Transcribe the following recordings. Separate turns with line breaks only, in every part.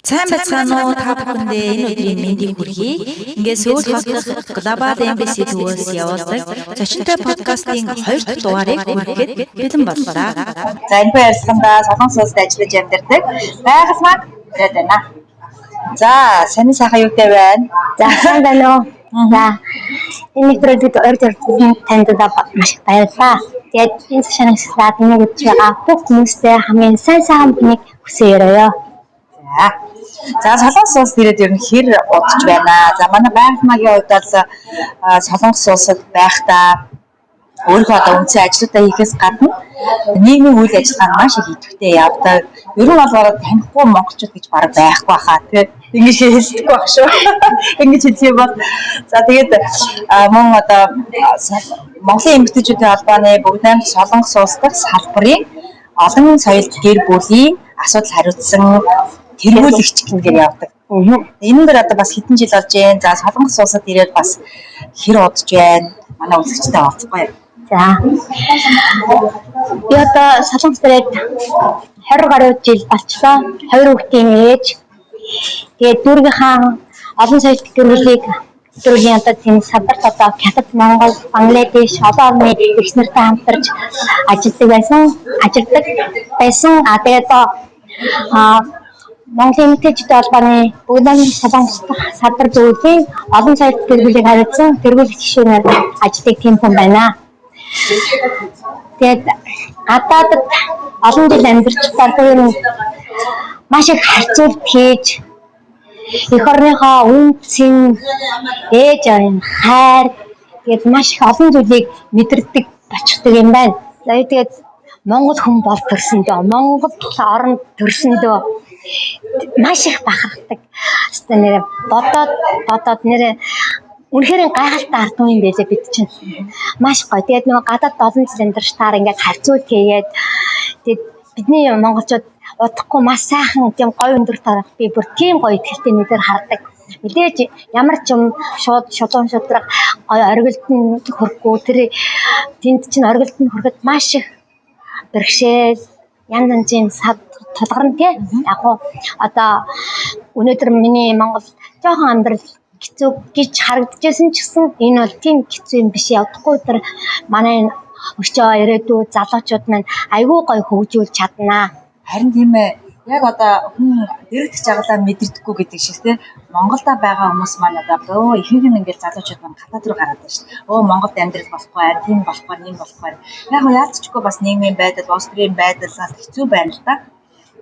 Сайн байцгаана уу, та бүхэндээ энэ өдрийн мэндийг хүргэе. Ингээд Сөүл хот дахь Global Embassy төвөөс явуулдаг зочинтой подкастын 2 дахь дугаарыг хүргэхэд бэлэн боллоо.
За, энэ хүн ярилцлагандаа Солонгос улсад ажиллаж амьдардаг Байгаль маг ирээд байна. За, сонин сайхан юутай байна?
За, сайн байна уу? За, энэ нэвтрүүлэгт урьд ирсэн танд маш их баярлалаа. Тэгээд энэ шанагчлаад нэг үзэж байгаа бүх хүмүүстээ хамгийн сайн сайхан бүхнийг хүсэн өрөөё.
За. За, Солонгос улс ирээд ер нь хэр удаж байна? За, манай Байгаль магийн хувьд бол Солонгос улсад байхдаа өөрийнхөө одоо үндсэн ажлуудаа хийхээс гадна нийгмийн үйл ажиллагаанд маш их идэвхтэй явдаг. Ер нь бол бараг танихгүй монголчууд гэж бараг байхгүй хаа, тий. Ингэж хэлдэггүй байх шүү. Ингэж хэлэх юм бол за, тэгээд мөн одоо Монголын эмэгтэйчүүдийн холбооны Бүгд найрамдах Солонгос улс дахь салбарын олон соёлт гэр бүлийн асуудал хариуцсан тэргүүлэгч гэдгээр явдаг. Энэ дээр одоо бас хэдэн жил болж байна. За, Солонгос улсад ирээд бас хэр удаж байна? Манай үзэгчтэй оролцохгүй.
За. Би одоо Солонгос ирээд 20 гаруй жил болчлоо. Хоёр хүүхдийн ээж. Тэгээд дүүргийнхаа олон соёлт гэр бүлийг дүүргийн одоо тийм салбарт одоо Хятад, Монгол, Бангладеш олон орны эгч нартай хамтарч ажилладаг байсан. Ажилладаг байсан. А тэгээд одоо Монголын эмэгтэйчүүдийн холбооны Бүгд найрамдах Солонгос дахь салбар зөвлөлийн олон соёлт гэр бүлийг хариуцсан тэргүүлэгч гишүүнээр ажилладаг тийм хүн байна. Тэгээд гадаадад олон жил амьдарч байгаа нь маш их харьцуулт хийж эх орныхоо үнцэн ээж аавын хайр, тэгээд маш их олон зүйлийг мэдэрдэг болчихдог юм байна. За, тэгээд Монгол хүн бол төрсөндөө, Монгол оронд төрсөндөө маш их бахархдаг. Хэвээ нэрээ бодоод бодоод нэрээ үнэхээр гайхалтай ард түмэн юм байлээ бид чинь. Маш гоё. Тэгээд нөгөө гадаад олон жил амьдарч таар ингээд харьцуулт хийгээд, тэгээд бидний монголчууд удахгүй маш сайхан тийм гоё өндөр тарах би бүр тийм гоё итгэлтэй нүдээр хардаг. Мэдээж ямар ч юм шууд шулуун шударга гоё оргилд нь хүрэхгүй, тэр тэнд чинь оргилд нь хүрэхэд маш их бэрхшээл, янз янзын сад тулгарна, тий. Яг уу одоо өнөөдөр миний Монгол жоохон амьдрал хэцүү гэж харагдчихсан ч гэсэн энэ бол тийм хэцүү юм биш. Удахгүй тэр манай энэ өсөж байгаа ирээдүй залуучууд маань айгүй гоё хөгжүүлж чаднаа.
Харин тийм ээ. Яг одоо хүн дэрэгдэх чагалаа мэдэрдэггүй гэдэг шиг, тий. Монголда байгаа хүмүүс маань одоо ихэнх нь ингээл залуучууд маань гадаад руу гараад байна шүү дээ. Өө, Монголд амьдрал болохгүй байна, тийм болохгүй, нэм болохгүй. Яг нь яалтчгүй бас нийгмийн байдал, улс төрийн байдал хэцүү байна л да.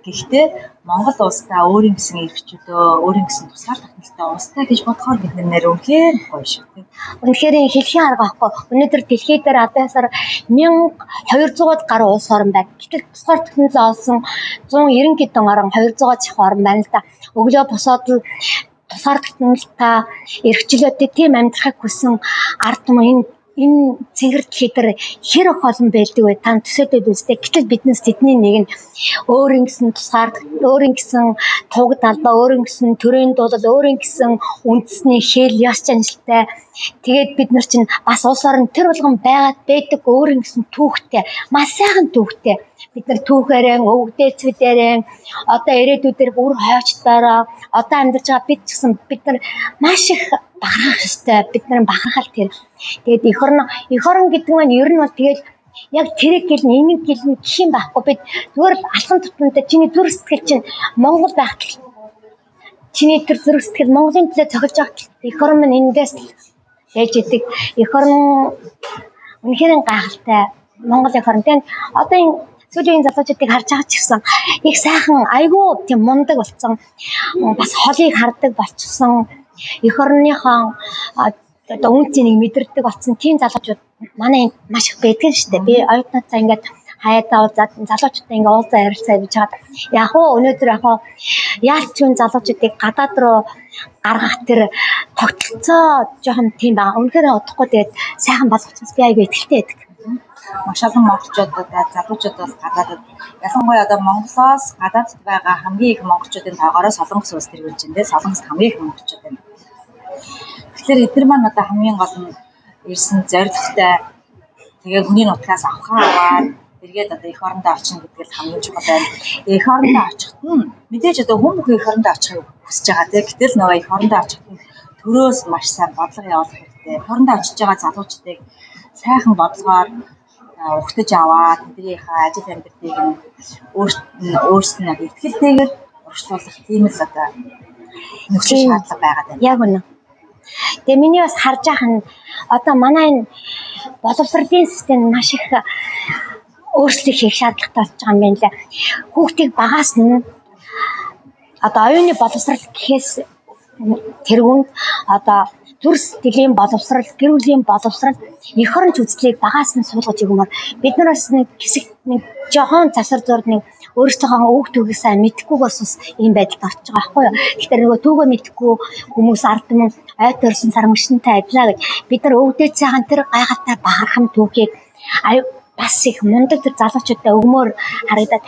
Гэхдээ Монгол улсдаа өөрийн гэсэн эрх чөлөө, өөрийн гэсэн тусгаар тогтнолтой улстай гэж бодохоор бид нэр үнэхээр гоё шүү дээ.
Үнэхээр хэлхийн арга байхгүй. Өнөөдөр дэлхий дээр одоо ясаар 1200-аад гаруй улс орн байна. Гэтэл тусгаар тогтнол олсон 190 хэдэн орн, 200-аад зах орн байна л да. Өглөө босоод л тусгаар тогтнолтой, эрх чөлөөтэй тийм амьдрахыг хүссэн ард түмэн энэ цэнгэр дэлхий дээр хэр их олон байдаг вэ? Та төсөөлөөд үзтээ. Гэтэл биднес тэдний нэг нь өөрийн гэсэн тусгаар, өөрийн гэсэн туг далбаа, өөрийн гэсэн төрийн дуулал, өөрийн гэсэн үндэсний хэл, ёс заншилтай. Тэгээд бид нар чинь бас улс орон тэр болгон байгаад байдаг өөрийн гэсэн түүхтэй, маш сайхан түүхтэй. Бид нар түүхээрээ, өвгдээцүүдээрээ, одоо ирээдүйдээр үр хойчдороо одоо амьдарч байгаа бид ч гэсэн бид нар маш их бахархах ёстой. Бид нар бахархал тэр. Тэгээд эх орон, эх орон гэдэг нь ер нь бол тэгэл яг тэрэг гэл энийг гэл гэх юм байхгүй. Бид зүгээр л алхам тутамдаа чиний зүрх сэтгэл чинь Монгол байх, чиний тэр зүрх сэтгэл Монголын төлөө цохилж явах эх орон минь эндээс л байж идэг. Эх орон үнэхээр гайхалтай Монгол эх орон. Тэгээд одоо энэ сүүлийн үеийн залуучуудыг харж байгаа ч гэсэн их сайхан айгүй тийм мундаг болсон. Бас холыг хардаг болчихсон. Эх орныхоо одоо үнцнийг мэдэрдэг болсон тийм залуучууд манай энд маш их байдаг шүү дээ. Би оюутнуудаа ингээд хаяадаа уулзаад, залуучуудаа ингээд уулзаа ярилцаа гэж хаад яг уу өнөөдөр яг уу яалч юм залуучуудыг гадаад руу гаргах тэр тогтолцоо жоохон тийм байгаа. Үнэхээр удахгүй тэгээд сайхан болгочихсон, би айгүй итгэлтэй байдаг.
Маш олон монголчууд, залуучууд бол гадаадад, ялангуяа одоо Монголоос гадаадд байгаа хамгийн их монголчуудын тоогоороо Солонгос улс тэргүүлж байна, те. Солонгост хамгийн их монголчууд байна. Тэгэхээр эдгээр маань одоо хамгийн гол нь ирсэн зорилготой, тэгээ хүний нутгаас авахаа аваад Эргээд одоо эх орондоо очино гэдэг л хамгийн чухал байна. Эх орондоо очиход нь мэдээж одоо хүн бүхэн эх орондоо очихыг хүсэж байгаа тийм. Гэтэл нөгөө эх орондоо очиход нь төрөөс маш сайн бодлого явуулах хэрэгтэй. Эх орондоо очиж байгаа залуучдыг сайхан бодлогоор угтаж аваад тэднийхээ ажил амьдралыг нь өөрсдөд нь итгэлтэйгээр урагшлуулах тийм л одоо нөхцөл шаардлага байгаад байна.
Яг үнэ. Тэгээ миний бас харж байгаа нь одоо манай энэ боловсролын систем маш их өөрчлөлт хийх шаардлагатай болж байгаа юм байна лээ. Хүүхдийг багаас нь одоо оюуны боловсрол гэхээс тэргүүнд одоо төр сэтгэлийн боловсрол, гэр бүлийн боловсрол, эх оронч үзлийг багаас нь суулгаж өгмөр. Бид нар бас нэг хэсэг нэг жохон засвар зурд нэг өөрсдийнхөө өг түүхийг сайн мэдэхгүйгээс бас ийм байдалд орчих байгаа байхгүй юу. Тэгэхээр нөгөө түүхөө мэдэхгүй хүмүүс ард түмэн ойд төрсөн сармагшинтай ажиллаа гэж бид нар өвдөө цаахан тэр гайхалтай бахархан түүхийг бас их мундаг тэр залуучуудаа өгмөр харагдаад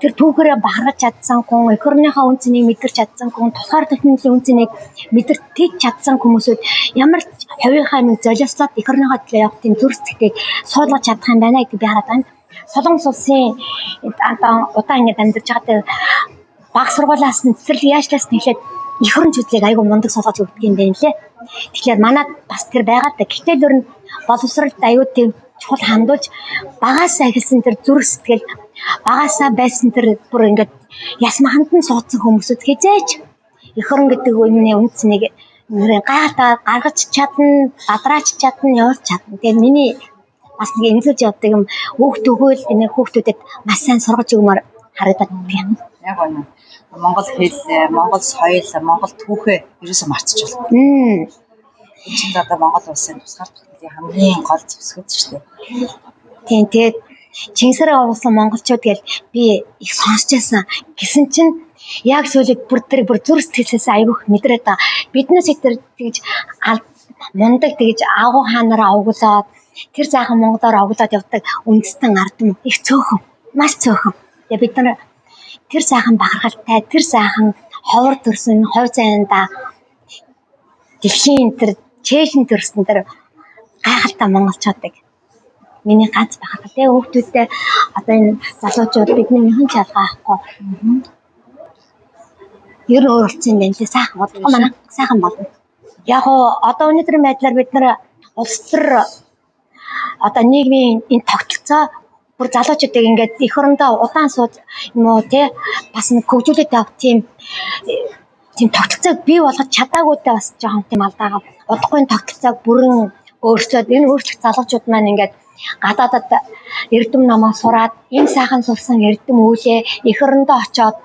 тэр түүхээрээ бахархаж чадсан хүн, эх орныхоо үн цэнийг мэдэрч чадсан хүн, тусгаар тогтнолын үн цэнийг мэдэрч чадсан хүмүүсүүд ямар ч хувийнхаа нэг золиослоод эх орныхоо төлөө явах тийм зүрх сэтгэлийг суулгаж чадах юм байна гэдгийг би хараад байна. Солонгос улсын одоо удаан ингэж амьдарч байгаа тэр баг сургуулиас нь цэцэрлэг яашлаас нь эхлээд эх орон зүйлийг айгүй мундаг суулгаж өгдөг юм байна лээ. Тэгэхээр манад бас тэр байгаа даа. Гэтэл ер нь боловсролд аюу тийм чухал хандуулж багаасаа эхэлсэн тэр зүрх сэтгэл, багаасаа байсан тэр бүр ингээд яс маханд нь суудсан хүмүүсүүд хизээж эх орон гэдэг юмны үн цэнийг гайхалтай гаргаж чадна, бадраач чадна, явуулж чадна. Тэгээд миний бас нэг эмзэглэж явдаг юм өөх төгөөл энэ хүүхдүүдэд маш сайн сургаж өгмөр харагдаад байна.
Яг үнэ. Монгол хэл, Монгол соёл, Монгол түүхээ ерөөсөө мартаж болохгүй. Энэ чинь одоо Монгол улсын тусгаар тогтнолын хамгийн гол зэвсгүүд шүү дээ.
Тийм, тэгээд Чингисэрээ овуулсан монголчууд гэж би их сонсч байсан. Гэсэн чинь яг сүүлд бүр тэр бүр зүрх сэтгэлээс айгүйх мэдрээд байгаа. Биднээс их тэр тэгж мундаг тэгж агуу хаанаараа овглоод тэр сайхан монголоор овглоод явдаг үндэстэн ард түмэн их цөөхөн, маш цөөхөн. Тэгээ бид нар тэр сайхан бахархалтай, тэр сайхан ховор төрсөн хов зайнда дэлхийн тэр чээшин төрсөн тэр гайхалтай монголчуудыг миний ганц бахархал. Тэгээ хүүхдүүдтэй одоо энэ залуучууд бидний мхэн чалгаа авахгүй. Ер нь өөр болсон юм байна лээ. Сайхан бодохгүй манай сайхан болно. Яг уу одоо өнөөдрийн байдлаар бид нар улс төр одоо нийгмийн энэ тогтолцоо бүр залуучуудыг ингээд эх орондоо удаан сууж юм уу те бас нэг хөгжүүлээд явах тийм тогтолцоог бий болгож чадаагүйдээ бас жоохон тийм алдаагаа. Удахгүй тогтолцоог бүрэн өөрчлөөд энэ өөрчлөх залуучууд маань ингээд гадаадад эрдэм номоо сураад энэ сайхан сурсан эрдэм үүлээ эх орондоо очиод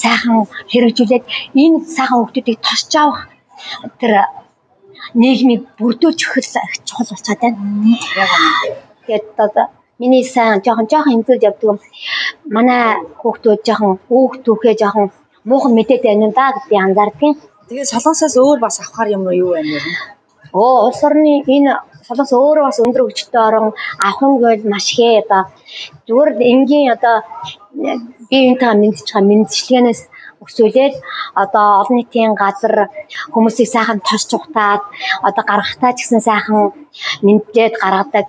сайхан хэрэгжүүлээд энэ сайхан хүүхдүүдийг тосч авах тэр нийгмийг бүрдүүлж өгөх их чухал болчиход байна. Тэгээд одоо миний сайн жоохон эмзэглэж явдаг юм. Манай хүүхдүүд жоохон өөх түүхээ жоохон муухан мэдээд байна юм да гэдгийг анзаардгийн.
Тэгээд Солонгосоос өөр бас авахар юм юу байна вэ?
Улс орны энэ Солонгос өөрөө бас өндөр хөгжилтэй орон авах юм гэвэл маш хээ одоо зүгээр энгийн одоо бие биентэйгээ мэдчих байгаа мэдчилгээнээс өсвөлээд одоо олон нийтийн газар хүмүүсийг сайхан тосч ухтаад одоо гаргахтаа ч гэсэн сайхан мэдлээд гаргадаг.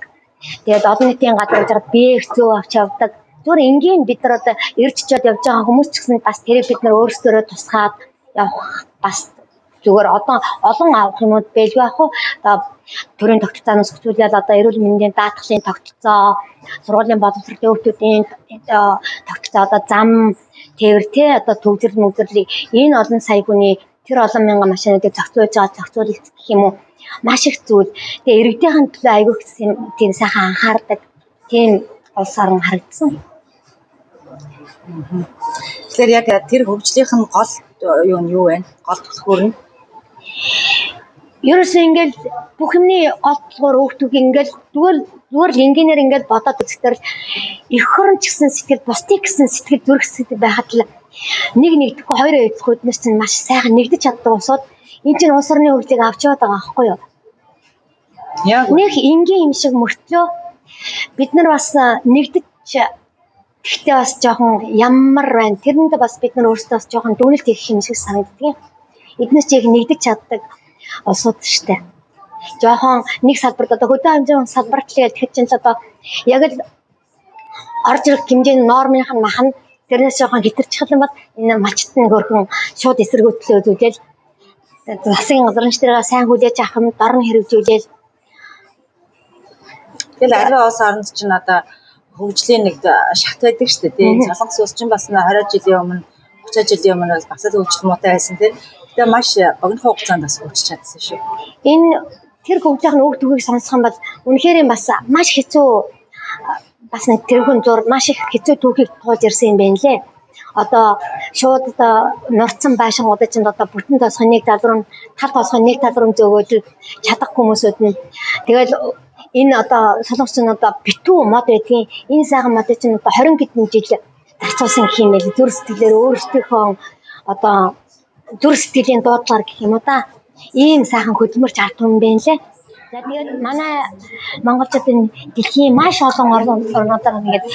Тэгээд олон нийтийн газар гэж бие их зөө авч явдаг. Зүгээр энгийн бид нар одоо ирж чад явж байгаа хүмүүс ч гэсэн бас тэрийг бид нар өөрсдөө тусгаад явах бас зүгээр одоо олон авах юмуд байлгүй ах уу. Одоо төрийн тогтолцооноос хөтөлбөл одоо эрүүл мэндийн даатгалын тогтолцоо, сургуулийн боловсролын хүүхдүүдийн тогтолцоо, одоо зам тээвэр те одоо төгжрөл мөгжрлийг энэ олон сая хүний тэр олон мянган машинуудыг зохицуулж байгаа зохицуулалт гэх юм уу маш их зүйл. Тэгээ иргэдийнхэн төлөө айгүй тийм сайхан анхаардаг тийм улс орон харагдсан.
Тэгэхээр яг тэр хөгжлийнх нь гол юу нь юу вэ? Гол түлхүүр нь?
Ерөөсөө ингээл бүх юмны гол түлхүүр өөх ингээл зүгээр л энгийнээр ингээл бодоод үзэхдээ эх орон ч гэсэн сэтгэл, бусдыг гэсэн сэтгэл зүрх сэтгэл байхад л нэг нэгдэхгүй хоёр эвдэхгүй эднес чинь маш сайхан нэгдэж чаддаг улсууд энэ чинь улс орны хөгжлийг авч яваад байгаа байхгүй юу?
Яг
нэг энгийн юм шиг мөртлөө бид нар бас нэгдэж гэхдээ бас жоохон ямар байна. Тэрэнд бас бид нар өөрсдөө бас жоохон дүгнэлт хийх юм шиг санагддаг. Эднес чи яг нэгдэж чаддаг улсууд шүү дээ. Жоохон нэг салбарт одоо хөдөө хэмжээний салбарт л гэж тэгэхээр чинь л одоо яг л Орж ирэх хэмжээний нормынх нь мах нь тэрнээс жоохон хэтэрчих юм бол энэ малчт нь хөрхөн шууд эсэргүүцлээ үзүүлээл засгийн газрын тэрийг сайн хүлээж авах юм дор нь хэрэгжүүлээл.
Тэгэл аливаа улс оронд чинь одоо хөгжлийн нэг шат байдаг шүү дээ, тийм. Солонгос улс чинь бас 20 жилийн өмнө, 30 жилийн өмнө бас л хөгжил муутай байсан, тийм. Гэтэ маш богино хугацаанд бас хөгжиж чадсан шүү.
Энэ тэр хөгжлийн нь үг түүхийг сонсох юм бол үнэхээр бас маш хэцүү, бас нэг тэрхүүн зур маш их хэцүү түүхийг туулж ирсэн юм байна лээ. Одоо шууд одоо нурцсан байшингуудад чинь одоо бүтэн тосгон нэг тал руу, тал тосгон нэг тал руу зөөгөөд чадах хүмүүсүүд нь тэгэл энэ одоо Солонгос чинь одоо битүү мод байдгийн энэ сайхан модыг чинь одоо 20 хэдэн жил зарцуулсан гэх юм байл. Зүр сэтгэлээр өөрсдийнхөө одоо зүр сэтгэлийн дуудлагаар гэх юм уу да. Ийм сайхан хөдөлмөрч ард түмэн байна лээ. За тэгээд манай монголчуудын дэлхийн маш олон орнуудаар ингээд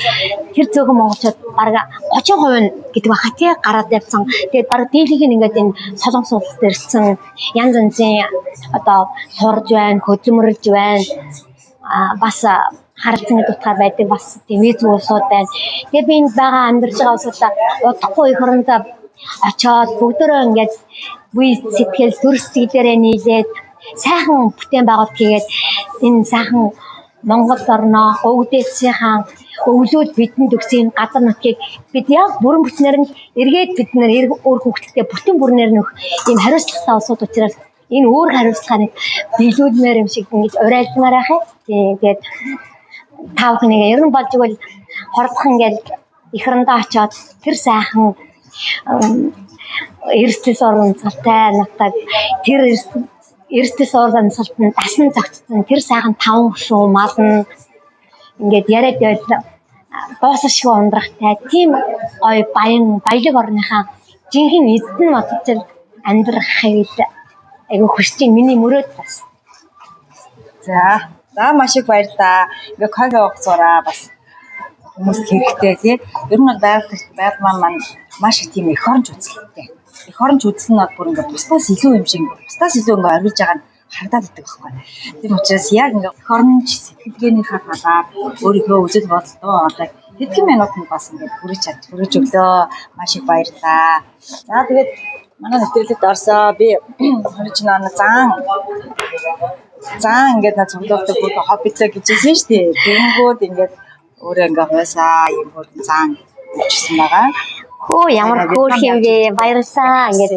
тэр зөөхөн монголчууд бараг 30% нь гэдэг баха тий гараад явсан. Тэгээд бараг дийлэнх нь ингээд энэ Солонгос улсад ирсэн, янз янзын одоо сурж байна, хөдөлмөрлж байна. Бас харалцсан гэдэг утгаар байдаг бас тийм виз улсууд байна. Тэгээд би энд байгаа амьдарч байгаа улсуудаа удахгүй эх орондоо очоод бүгдөө ингээд буй сэтгэл төр сэтгэлээрээ нийлээд сайхан бүтээн байгуулалт хийгээд энэ сайхан Монгол орноо өвгдээсийнхаа өвлүүд бидэнд өгсөн газар нутгийг бид яг бүрэн бүтнээр нь эргээд бид нэр өөр хүүхдэлтэй бүтэн бүрнээр нөх ийм хариуцлагатай улсууд учраас энэ өөр хариуцлагыг биелүүлмээр юм шиг ингэж урайлдмаар байх юм. Тэгээд та бүхнийг ер нь болж игэл хордох ингээл эх орондоо очиод тэр сайхан эрсдэл суурламжтай нутаг, тэр эрсдэл суурлансалт нь дасан зогтсон тэр сайхан таван хөшөө мална ингээд яриад байвал дуусашгүй ундрахтай тийм гоё баян баялаг орныхаа жинхэнэ эзэн бодож амьдрахыг л айгүй хүсэж байна. Миний мөрөөд бас.
За. За маш их баярлалаа. Ингээ кофе уух зураа бас хүмүүст хэрэгтэй тий. Ер нь бол байгаль маань маш их тийм эх оронч үзэлтэй. Эх оронч үзэл нь бол бүр ингээ бусдаас илүү юм шиг, бусдаас илүү ингээ оргилж байгаа нь харагдаад идэг байхгүй. Тийм учраас яг ингээ эх оронч сэтгэлгээнийхээ талаар өөрийнхөө үзэл бодол дуу хоолойг хэдхэн минутанд бас ингээд хүргэж чад хүргэж өглөө. Маш их баярлалаа. За тэгээд манай нэвтрүүлэгт орсоо. Би хөрж наа заан заан ингээд наа цуглуулдаг бүр хоббитой гэж хэлсэн шүү дээ. Тэгэнгүүт ингээд өөрөө ингээ хуйсаа юм хөргөн заан өгчсөн байгаа.
Хөө ямар хөөрх юм бэ? Баярлалаа. Ингээд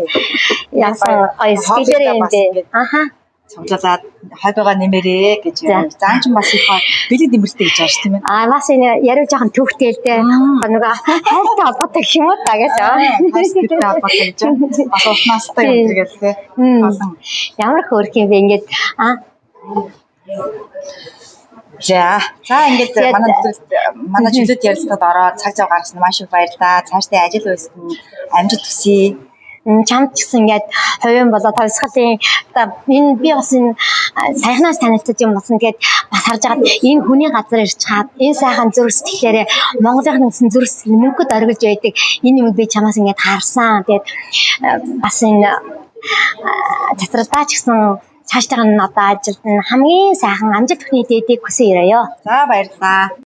яасан гоё сэтгэлээр юм бэ? Аха.
Цуглуулад хоббигоо нэмэрээ гэж заан ч бас их бэлэг нэмэртэй гэж байгаа шүү тийм ээ.
Аа бас энэ яриа жоохон төвхтэй л дээ. Нөгөө хайртай холбоотой гэх юм уу та гэж.
Хайртай холбоотой гэж. Бас урт настай юм тэргээл тий.
Ямар хөөрх юм бэ ингээд аа.
За. За ингээд манай нэвтрүүлэлт манай чөлөөт ярилцлагад ороод цаг зав гаргасан маш их баярлалаа. Цаашдаа ажил үйлсэнд амжилт хүсье.
Чамд ч гэсэн ингээд хувийн болоод хувьсгалын одоо энэ би бас энэ саяхнаас танилцаж юм болсон. Тэгээд бас харж байгаад энэ хүний газар ирж чад энэ сайхан зүрх сэтгэлээрээ Монголын нэгсэн зүрх сэтгэл мөнхөд оргилж байдаг. Энэ юмыг би чамаас ингээд харсан. Тэгээд бас энэ цацралдаа ч гэсэн цаашдаа нь одоо ажилд нь хамгийн сайхан амжилт бүхний дээдийг хүсэн ирээё.
За баярлалаа.